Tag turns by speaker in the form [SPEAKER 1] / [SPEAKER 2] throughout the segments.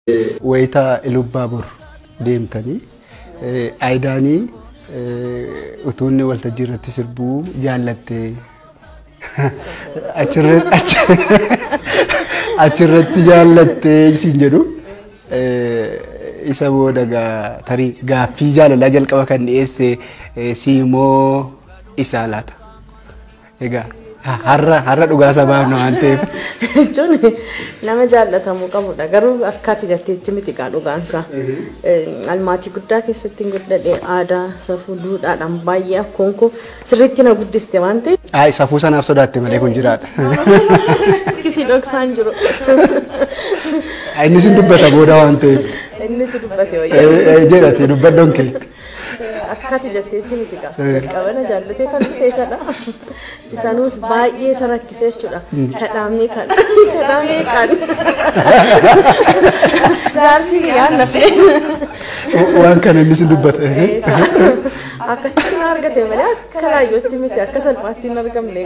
[SPEAKER 1] Wayitaa Ilubbaabor deemtanii Aayidaanii utuu inni waltajjii irratti sirbuu jaallatte achirratti jaallattee siin jedhu, isa booda tarii gaaffii jaalalaa jalqaba kan dhiyeesse siimoo isaa laata? Egaa har'a dhugaa sabaaf waan ta'eef.
[SPEAKER 2] Jechuun nama jaallatamuu qabudha. Garuu akka ati jetteetti miti gaa dhugaansaa. Almaatii guddaa keessatti hin guddadhe, aadaa, safuu, duudhaadhaan baay'ee akkoon koo sirriitti na guddiste waan ta'eef.
[SPEAKER 1] Ayi, safuu sanaaf sodaatte malee kun jiraadha.
[SPEAKER 2] Kisii dhoksaan jiru.
[SPEAKER 1] Inni sin dubbata booda waan ta'eef.
[SPEAKER 2] Innitu dubbate wayyaa.
[SPEAKER 1] Jedhati dubbaddoon kee.
[SPEAKER 2] Akka ati jetteetti miti gaa. Jalqaba na jaallatee kan dhufe isadha. Isanuus baay'ee isa rakkise jechuudha. Kadhaamee kadhaamee kan. Jaarsi kiyyaan nafee.
[SPEAKER 1] Waan kana inni sin dubbata.
[SPEAKER 2] Akkasitti na argate malee akka laayyootti miti, akka salphaatti hin argamne.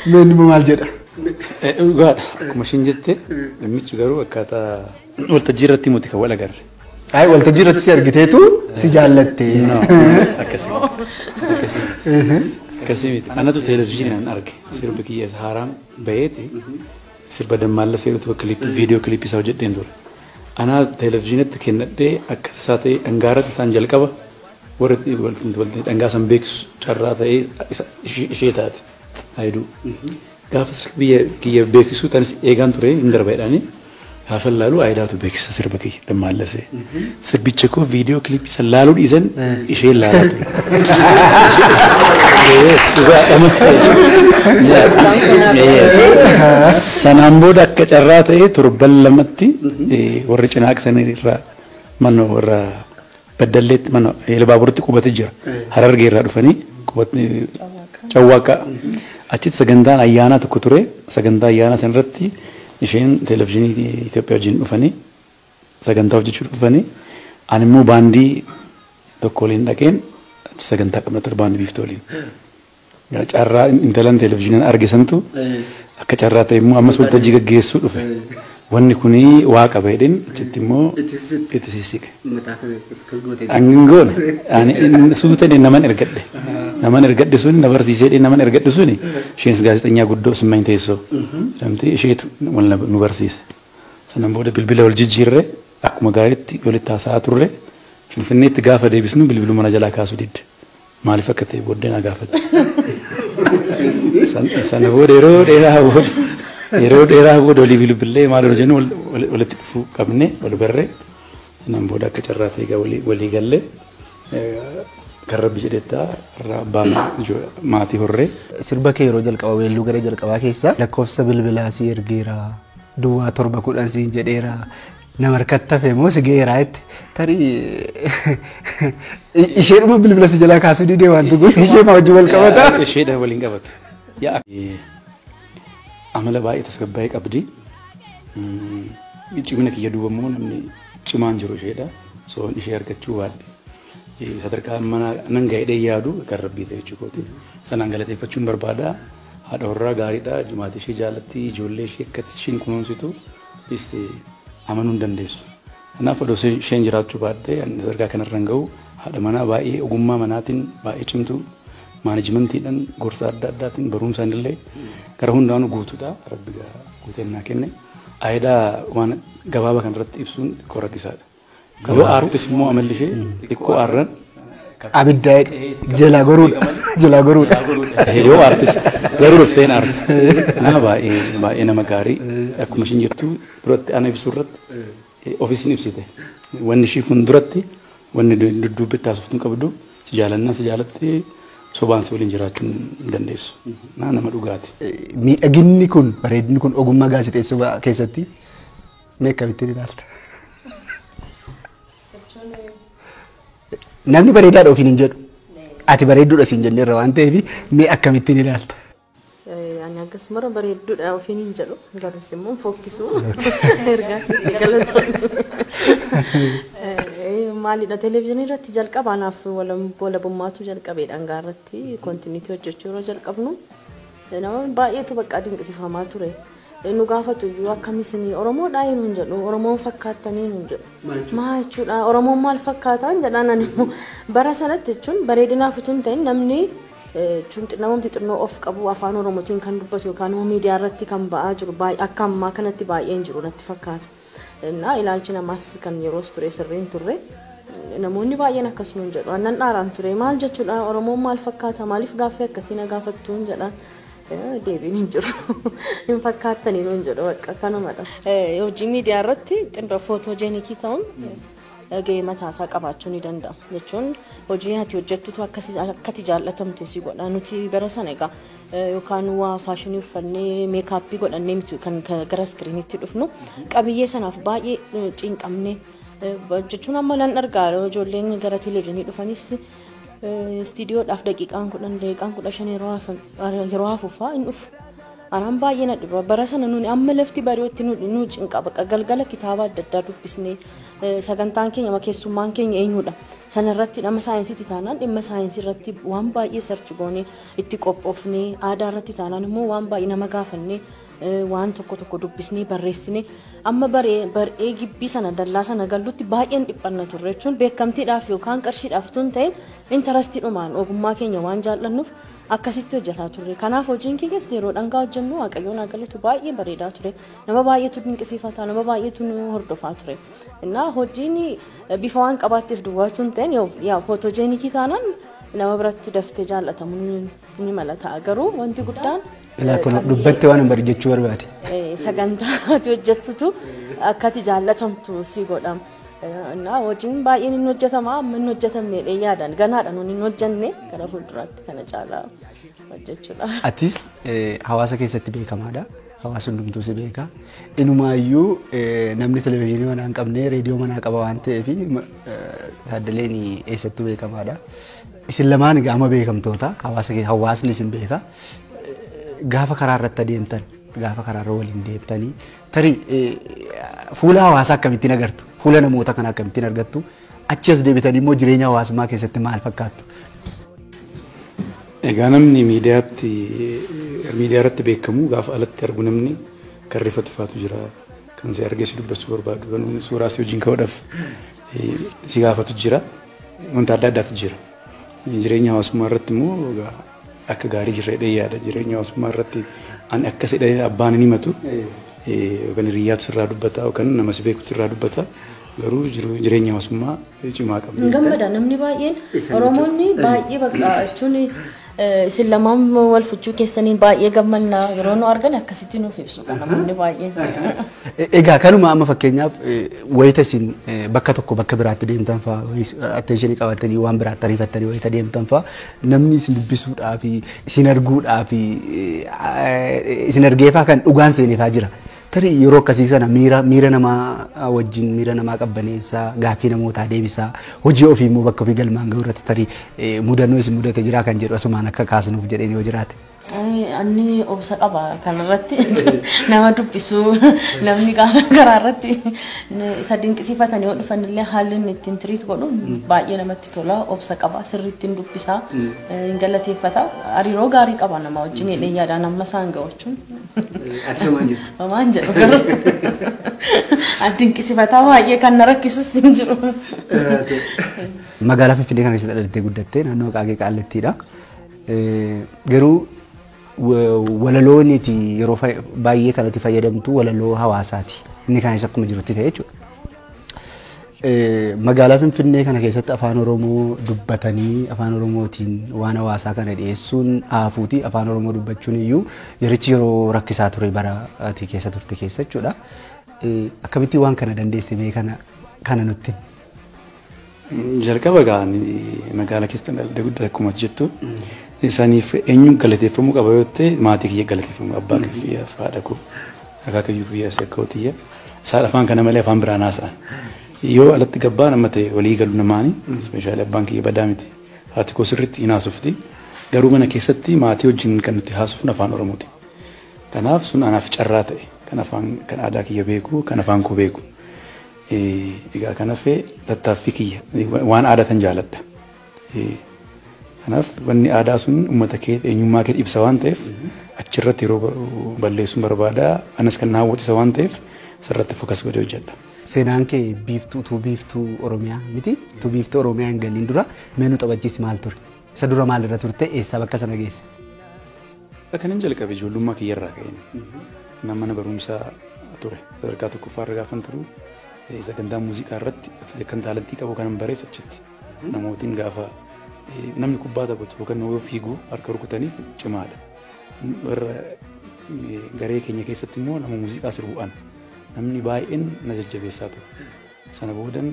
[SPEAKER 1] Mee inni maal jedha?
[SPEAKER 3] Dhugaadha. Akkuma isheen jette, dhimmichi garuu akkaataa waltajjii irratti miti kan wal agarre.
[SPEAKER 1] Ayi, waltajjii irratti si argiteetu si jaallatte.
[SPEAKER 3] Akkasii akkasii akkasii miti. Anatu televezyiiniin arge, sirba kiyya isa haaraan baheeti, sirba Dammaalla seerutu viidiyoo kilippii isaa hojjedheen ture. Anaa televezyiinitti kennadhee akka isaa ta'e dhangaarratti isaan jalqaba warri dhangaa san beeksisu carraa ta'ee ishee taate Ayiduu. Gaafa sirba kiyya beeksisuu tanis eegaan ture, hin darba jedhanii, gaafa laalu Ayidaatu beeksisa sirba kiyya Dammaallasee. Sirbicha koo viidiyoo kilippii san laaluu dhiisan isheen laalaa ture. Sanaan booda akka carraa ta'ee torban lamatti warri cinaaqsanii irraa mana warra Baddalleetti mana Elbaaburitti qubatee jira. Harargee irraa dhufanii qubatee Cawwaaqaa. Achitti sagantaan ayyaanaa tokko ture. Sagantaa ayyaanaa sanarratti isheen televezyiinii Itoophiyaa wajjin dhufanii sagantaa hojjechuu dhufanii, ani immoo baandii tokko waliin dhaqeen achi sagantaa qabna ture, baandii Biiftuu waliin. Carraa intalan televezyiinaan arge santu akka carraa ta'e immoo ammas waltajjii gaggeessuu dhufe. Wanni kuni waa qaba jedheen achitti immoo itti sissiqe. Angoon ani suuta naman ergadhe. Naman ergadhe suni na barsiisee, naman ergadhe suni isheenis gaazexeessaa guddoo Simmaany Teessoo jedhamti, isheetu wal nu barsiise. Sanaan booda bilbila wal jijjiirre, akkuma gaariitti walitti haasa'aa turre. Finfinneetti gaafa deebisnu bilbiluma mana jalaa kaasuu didde. Maaliif akka ta'e booddee na gaafatte. Sana booda yeroo dheeraa booda walii bilbilee maal yeroo jennu walitti dhufuu qabne, wal barree. Sanaan booda akka carraa ta'e walii gallee, kan Rabbi jedhettaa irraa abbaa maatii horree.
[SPEAKER 1] Sirba kee yeroo jalqaba weelluu gara jalqabaa keessa lakkoofsa bilbilaa si ergeera, duwwaa 7 10 siin jedheera, nama harkatti hafe moo si ga'eera jette, tarii isheedhuma bilbila si jalaa kaasuu didee wanti kun ishee maa wajjin wal qabata?
[SPEAKER 3] Isheedha waliin qabatu. Yaa, amala baay'ee tasgabbaa'ee qabdi. Cimina kiyya duuba immoo namni cimaan jiru isheedha. So ishee argachuu baadhe sadarkaa mana nan ga'ee yaadu kan Rabbii ta'e jechuu kooti. Sanaan galateeffachuun barbaada. Haadha warraa gaariidha. Maatii ishee jaallatti, ijoollee ishee akkatti isheen kunuunsitu amanuu hin dandeessu. Kanaaf odoo isheen jiraachuu baattee sadarkaa kanarra hin ga'u. Haadha manaa baay'ee ogummaa manaatiin baay'ee cimtuu, maanajimantiidhaan, gorsa adda addaatiin, barumsaan illee gara hundaanuu guutuudha. Rabbi guutee naa kenne. Aayidaa waan gabaabaa kanarratti ibsuun xiqqoo rakkisaadha. Yoo aartis immoo amalli ishee xiqqoo aarran
[SPEAKER 1] Abidda jalaa goruudha. Jalaa goruudha.
[SPEAKER 3] Yoo aartis garuu dhufteen aarti. Nama baay'ee baay'ee nama gaarii, akkuma isheen jirtu duratti ana ibsuu irratti ofiisiin ibsite. Wanni ishii fuulduratti wanni dudduubbitti haasoftuu qabdu, si jaalannaa si jaalatti, sobaan si waliin jiraachuu hin dandeessu. Nama dhugaati.
[SPEAKER 1] Miidhaginni kun, bareedinni kun ogummaa gaazexeessummaa keessatti mee akkamittiin ilaalta? Namni bareedaadha ofiin hin jedhu. Ati bareedduudha siin jenneerra waan ta'eef, mee akkamittiin ilaalta?
[SPEAKER 2] Ani akkasuma bareedduudha ofiin hin jedhu, garuu immoo fokkisu ergaa galatoon. Maalidha, televezyiinii irratti jalqaba anaaf walabummaatu jalqabee dhangaa irratti continuity hojjechuu yeroo jalqabnu nama baay'eetu bakka dinqisiifamaa ture. Nu gaafatu iyyuu akkamisin Oromoodhaa nuun jedhu, Oromoon fakkaattanii nuun jedhu. Maal jechuudha Oromoon maal fakkaataan jedhaan ani immoo bara sanatti jechuun bareedinaaf utuu hin ta'in namni jechuun namumti xinnoo of qabu afaan Oromootiin kan dubbatu yookaan immoo miidiyaa irratti kan ba'aa jiru akka ammaa kanatti baay'een jiru natti fakkaata. Innaa ilaalchi namaas kan yeroos ture sirriin turre namoonni baay'een akkasuma hin jedhu. Annan dhaaraan ture maal jechuudha Oromoon maal fakkaata maaliif gaaffii akkasii na gaafattuun jedhaan. Deebiin hin jiru. Hin fakkaattanii nuun jedhu bakka kanumadha. Hojii miidiyaa irratti xinnoo footoojenikii ta'uun gahee mataasaa qabaachuu ni danda'a. Jechuun hojii ati hojjettutu akkati jaallatamtu si godha. Nuti bara sana egaa yookaan waa faashinii uffannee meekaappii godhannee miti kan gara iskiriinitti dhufnu qabiyyee sanaaf baay'ee cinqamnee jechuun amma nan argaa ijoolleen gara televezyiinii dhufanis istiidiyoodhaaf daqiiqaan 10 daqiiqaan 15 yeroo hafuufaa hin dhufu. Anaan baay'ee na dhiba. Bara sana nuni amma lafti bari'ootti nu cinqa baqa galgala kitaaba adda addaa dubbisnee sagantaan keenya keessummaan keenya eenyudha. Sana irratti dhimma saayinsiitti taanaan dhimma saayinsii irratti waan baay'ee sarchi goonee itti qophoofnee aadaa irratti taanaan immoo waan baay'ee nama gaafannee waan tokko tokko dubbisnee barreessinee amma bar'ee gibbii sana dallaa sana gallutti baay'een dhiphanna turre jechuun beekamtiidhaaf yookaan qarshiidhaaf tun ta'in intarestiidhumaan ogummaa keenya waan jaallannuuf akkasitti hojjetaa turre. Kanaaf hojiin keenyas yeroo dhangaa hojjennu Waaqayyoon haa galatu baay'ee bareedaa ture. Nama baay'eetu dinqisiifataa, nama baay'eetu nu hordofaa ture. Innaa hojiin bifa waan qabaatteef duwwaa tun ta'in yaa footoojenikii taanaan nama biratti daftee jaallatamuu ni mala ta'a. Garuu wanti guddaan
[SPEAKER 1] Ilaa kun dubbatte waan hin bari jechuu barbaade.
[SPEAKER 2] Sagantaa ati hojjettutu akkati jaallatamtu si godhama. Innaa hojiin baay'een hin hojjetama amma hin hojjetamne yaadan ganaadha nuun hin hojjenne gara fuulduraatti kana caalaa hojjechuudha.
[SPEAKER 1] Atis hawaasa keessatti beekamaadha. Hawaasa hundumtuu si beeka. Inumaayyuu namni televezyiinii manaa hin qabne reediyoo manaa qaba waan ta'eef Taaddaleen eessattuu beekamaadha. Isin lamaan egaa amma beekamtoota hawaasni isin beeka. Gaafa karaa irratti adeemtan gaafa karaa irra waliin deemtanii tarii fuula hawaasaa akkamittiin agartu fuula namoota kana akkamittiin argattu achi as deebitanii immoo jireenya hawaasummaa keessatti maal fakkaattu?
[SPEAKER 3] Egaa namni miidiyaa irratti beekamu gaafa alatti argu namni kan rifatu faatu jira kan si argee si dubbachuu barbaadu kan suuraa si wajjin ka'uudhaaf si gaafatu jira wanta adda addaatu jira. Jireenya hawaasummaa irratti immoo akka gaarii jirra jedhee yaada. Jireenya hawaasummaa irratti ani akkas jedhee abbaan hin himatu yookaan hiriyyaatu sirraa dubbata yookaan nama si beekutu sirraa dubbata. Garuu jireenya hawaasummaa cimaa qabna.
[SPEAKER 2] Hin gammada namni baay'een Oromoonni baay'ee bakka jechuun isin lamaan wal fuchuu keessaniin baay'ee gammannaa yeroo nu argan akkasitti nuuf ibsu namoonni baay'een.
[SPEAKER 1] Egaa kanuma amma fakkeenyaaf wayita isin bakka tokko bakka biraatti deemtan fa'aa attentionii qabatanii waan biraatti ariifattanii wayita deemtan fa'aa namni isin dubbisuudhaaf isin arguudhaaf isin argeefaa kan dhugaan seeneefaa jira. Tarii yeroo akkasii sana miira namaa wajjin miira namaa qabbaneessaa gaaffii namootaa deebisaa hojii ofii immoo bakka ofii galmaan ga'u irratti tarii mudannoo isin mudate jira kan jedhu asumaan akka kaasnuuf jedheen yoo jiraate.
[SPEAKER 2] Anni obsa qaba kanarratti nama dubbisuu namni karaa irratti isa dinqisiifatan yoo dhufan illee haalli inni ittiin tiriit godhu baay'ee namatti tola obsa qaba sirriitti hin dubbisaa hin galateeffata hariiroo gaarii qaba nama wajjin jedhee yaadaan amma isaan ga'u jechuun.
[SPEAKER 1] Ati somaan jettu?
[SPEAKER 2] Homaan jedhu garuu dinqisiifataa baay'ee kan na rakkisus hin jiru.
[SPEAKER 1] Magaalaa Finfinnee kana keessatti dhalattee guddattee naannoo Qaaqee Qaallattiidha. Garuu walaloon iti yeroo baay'ee kanatti fayyadamtu walaloo hawaasaati. Inni kaanis akkuma jirutti ta'e jechuudha. Magaalaa Finfinnee kana keessatti afaan Oromoo dubbatanii afaan Oromootiin waan hawaasaa kana dhiyeessuun haafuuti. Afaan Oromoo dubbachuun iyyuu yerichi yeroo rakkisaa ture bara ati keessa turte keessa jechuudha. Akkamitti waan kana dandeesse mee kana nutti?
[SPEAKER 3] Jalqaba egaa magaalaa keessatti dhaladhee guddate akkuma jettu isaaniif eenyuun galateeffamuu qaba yoo ta'e maatii kiyya galateeffamuu abbaa kiyya haadha koo akaakayyuu kiyya akka kiyya isaan afaan kana malee afaan biraan haasa'an. Yoo alatti gabbaan amma ta'e walii galu namaani ispeeshaalii abbaan kiyya badaa miti haati koo sirriitti hin haasofti garuu mana keessatti maatii wajjin kan nuti haasofnu afaan Oromooti. Kanaaf sun anaaf carraa ta'e kan afaan kan aadaa kiyya beeku kan afaan koo beeku. Egaa kanaaf tattaaffii kiyya waan aadatan jaaladha. Kanaaf wanni aadaa sun uummata kee eenyummaa kee ibsa waan ta'eef achirratti yeroo balleessuun barbaada. Anas kan na hawwachisa waan ta'eef sirratti fokas godhee hojjedha.
[SPEAKER 1] Seenaan kee biiftuu utuu biiftuu Oromiyaa miti utuu biiftuu Oromiyaa hin galiin dura mee nu taphachiisi maal ture? Isa dura maalirra turte eessaa bakka sana geesse?
[SPEAKER 3] Kan hin jalqabe ijoollummaa kiyyarraa ka'een. Nama mana barumsaa ture. Sadarkaa tokkoffaarra gaafan turu sagantaa muuziqaa irratti kan taalantii qabu kanan barees achitti. Namootiin gaafa namni kubbaa taphatu yookaan yoo fiigu harka rukutaniif cimaadha. Warra garee keenya keessatti immoo nama muuziqaa sirbu ana. Namni baay'een na jajjabeessaa ture. Sana boodan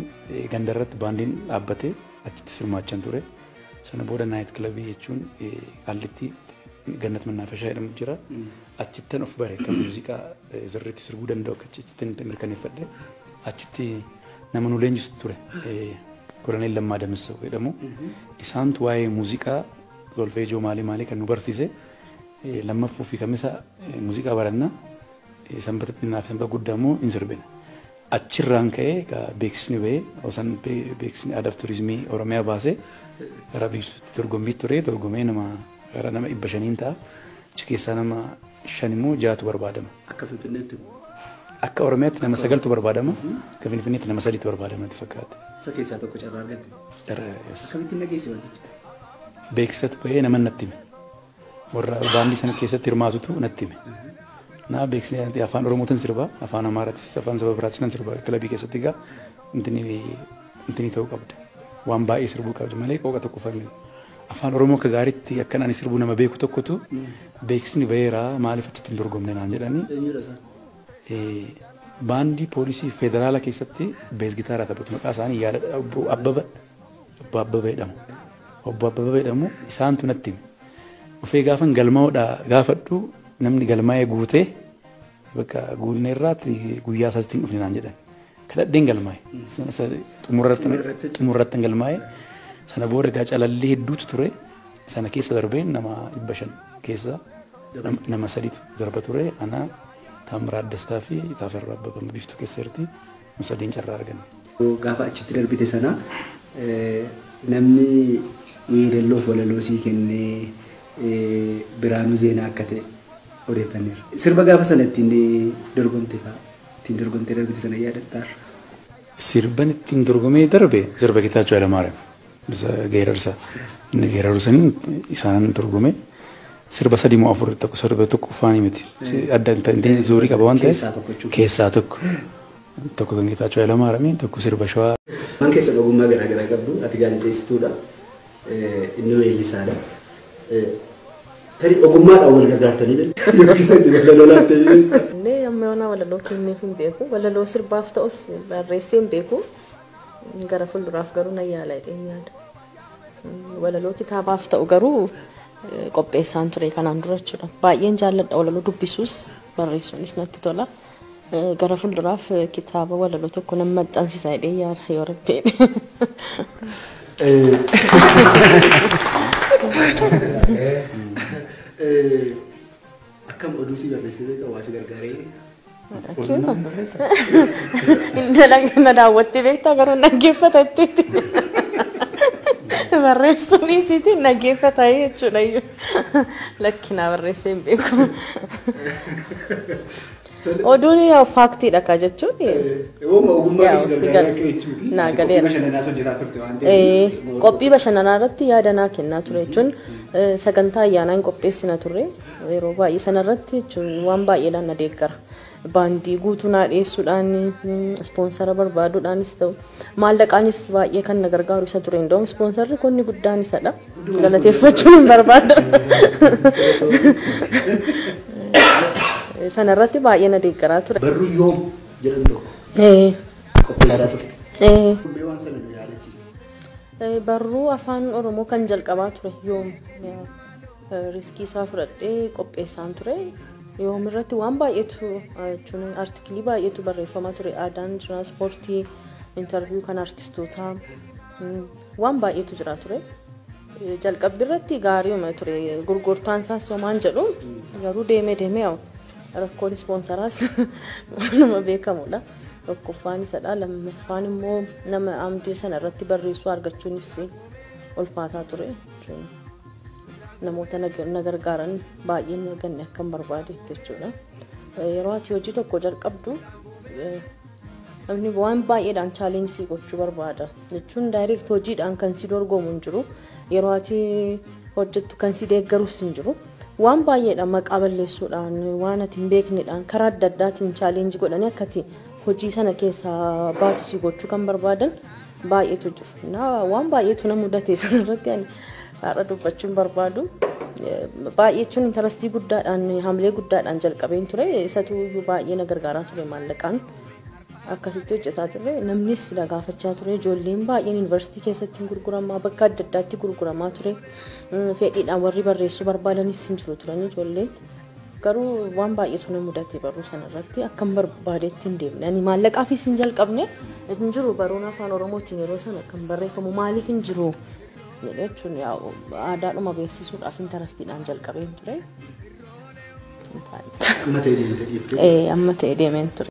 [SPEAKER 3] gandarratti baandiin dhaabbatee achitti sirmaachan ture. Sana booda naayit kilabii jechuun Qaallitti Gannat Mannaafashaa jedhamu jira. Achittan of bare kan muuziqaa sirriitti sirbuu danda'u akka achittan mirkaneeffadhe. Achitti nama nu leenjisu ture. Koloneel Lammaa Damissoo jedhamu. Isaantu waa'ee muuziqaa solfeejoo maalii maalii kan nu barsiise. Lammaffuu fi kamisa muuziqaa barannaa. Sanbata xinnaa fi sanbata guddaa immoo hin sirbina. Achirraan ka'ee beeksisni ba'ee osoo beeksisni aadaa fi turizimii Oromiyaa baasee gara beeksisuutti dorgommii ture dorgomee nama gara nama 500 ta'a. Achi keessaa nama 5 immoo 6tu barbaadama.
[SPEAKER 1] Akka Finfinneetti?
[SPEAKER 3] Akka Oromiyaatti nama 9tu barbaadama. Akka Finfinneetti nama 3tu barbaadama natti fakkaata.
[SPEAKER 1] Isa keessaa tokko carraa argatte?
[SPEAKER 3] Carraa yes.
[SPEAKER 1] Akkamittiin dhageesse wanticha?
[SPEAKER 3] Beeksisatu ba'ee nama natti hime. Warra baandii sana keessatti hirmaatutu natti hime. Na beeksisni afaan Oromootiin sirba, afaan Amaaraattis, afaan saba biraattis nan sirba. Kilabii keessatti egaa intini ta'uu qabda. Waan baay'ee sirbuu qabda malee qooqa tokko fayyadu. Afaan Oromoo akka gaariitti akkan ani sirbuu nama beeku tokkotu beeksisni ba'eera maaliif achitti hin dorgomne naan jedhanii. Baandii poolisii federaala keessatti bees gitaaraa taphatu maqaa isaanii yaadadha. Obbo Abbaba Obbo Abbaba jedhamu. Obbo Abbaba jedhamu isaantu natti hime. Dhufee gaafan galmaa'uudha gaafadhu namni galmaa'ee guutee bakka guutne irraatti guyyaa isaatti hin dhufne naan jedhan. Kadhadheen galmaa'e. Xumurratti galmaa'e. Sana booda egaa calallii hedduutu ture. Sana keessa darbeen nama 500 keessa nama 3tu darba ture. Ana Taamiraat Dastaa fi Taafarraa Abbabaa Biiftuu keessa jirti. Nu sadiin carraa arganne.
[SPEAKER 1] Gaafa achitti darbite sana namni weerelloof walaloo sii kennee Biraanuu Zeenaa akka ta'e odeeffanneerra. Sirba gaafa sana ittiin dorgomte fa'aa ittiin dorgomtee darbite sana yaadattaa?
[SPEAKER 3] Sirban ittiin dorgomee darbe sirba Geetaachoo Hayilamaariyaam. Bisa geerarsa. Inni geeraru saniin isaanan dorgome. Sirba 3 moo 4 tokko sirba tokko faanii miti. Adda inni zuurii qaba waan ta'eef keessaa tokko. Tokko kan Geetaachoo Hayilamaariyaam tokko sirba Shawaa.
[SPEAKER 1] Waan keessa ogummaa garaa garaa qabdu ati gaazexeessituudha. Inni weellisaadha. Tarii ogummaadhaan wal gargaartanii beektu yookiis itti walaloo laattanii beektu.
[SPEAKER 2] Inni amma yoona walaloo kenneef hin beeku. Walaloo sirbaaf ta'us barreessee hin beeku. Gara fuulduraaf garuu nan yaala jedhee yaada. Walaloo kitaabaaf ta'u garuu qopheessaan ture kanaan dura jechuudha. Baay'een jaalladha walaloo dubbisuus barreessuunis natti tola. Gara fuulduraaf kitaaba walaloo tokko nan maxxansiisa jedhee yaada yoo rabbi jedhe.
[SPEAKER 1] Akkam oduu si barreessee beekaa waa si gargaaree?
[SPEAKER 2] Na daawwattee beektaa garuu dhaggeeffata ittiin. Barreessuun isiitiin dhaggeeffata jechuudha. Lakkinaa barreessee hin beeku. Oduun faaktiidha kaa jechuun.
[SPEAKER 1] Ooma ogummaa keessa gargaaraa akka jechuuti.
[SPEAKER 2] Naa galeera.
[SPEAKER 1] Qophii bashannanaa hojjetaa turte waan ta'eef.
[SPEAKER 2] Qophii bashannanaa irratti yaada naa kennaa ture jechuun sagantaa ayyaanaa hin qopheessina turre yeroo baay'ee sanarratti jechuun waan baay'eedhaan na deeggara. Baandii guutuu naa dhiyeessuudhaan ispoonsara barbaaduudhaanis ta'u maallaqaanis baay'ee kan na gargaaru isa ture. Indoom ispoonsarri konni guddaan isadha. Galateeffachuun hin barbaadu. Sanarratti baay'ee na deeggaraa ture.
[SPEAKER 1] Barruu yoom jedhamu tokko qopheessaa turte. Mee waan sana nu yaadachiisi.
[SPEAKER 2] Barruu afaan Oromoo kan jalqabaa ture yoom riskii isaa fudhadhee qopheessaan ture. Yoom irratti waan baay'eetu jechuun artikilii baay'eetu barreeffamaa ture. Aadaan jira, ispoortii, intarviiyuu kan artistootaa waan baay'eetu jira ture. Jalqabbi irratti gaariuma ture. Gurgurtaan isaas homaan jedhu garuu deemee deemee yaa'u rakkoon ispoonsaraas waanuma beekamudha. Tokkoffaan isadha. Lammaffaan immoo nama amdii sana irratti barreessuu argachuunis ulfaataa ture. Namoota na gargaaran baay'een arganne akkan barbaadetti jechuudha. Yeroo ati hojii tokko jalqabdu namni waan baay'eedhaan challenge gochuu barbaada. Jechuun direct hojiidhaan kan si dorgomu hin jiru. Yeroo ati hojjettu kan si deeggarus hin jiru. Waan baay'eedhaan maqaa balleessuudhaan, waan ati hin beeknedhaan, karaa adda addaatiin challenge godhanii akka ati hojii sana keessaa baatu si gochuu kan barbaadan baay'eetu jiru. Waan baay'eetu na mudate sanarratti ani har'a dubbachuun barbaadu. Baay'ee jechuun interest guddaadhaan, hamilee guddaadhaan jalqabeen ture. Isatu iyyuu baay'ee na gargaaraa ture maallaqaan. Akkasitti hojjetaa turre. Namnis na gaafachaa ture. Ijoolleen baay'een yuunivarsiitii keessatti gurguramaa, bakka adda addaatti gurguramaa ture. Fedhiidhaan warri barreessuu barbaadanis hin jiru turan ijoolleen. Garuu waan baay'eetu na mudate barruu sanarratti, akkan barbaadetti hin deemne. Ani maallaqaafis hin jalqabne, hin jiru barruun afaan Oromootiin yeroo sana kan barreeffamu, maaliif hin jiru jechuun aadaadhuma beeksisuudhaaf interestiidhaan jalqabeen ture.
[SPEAKER 1] Amma ta'e deemte dhiiftee?
[SPEAKER 2] Amma ta'e deemeen ture.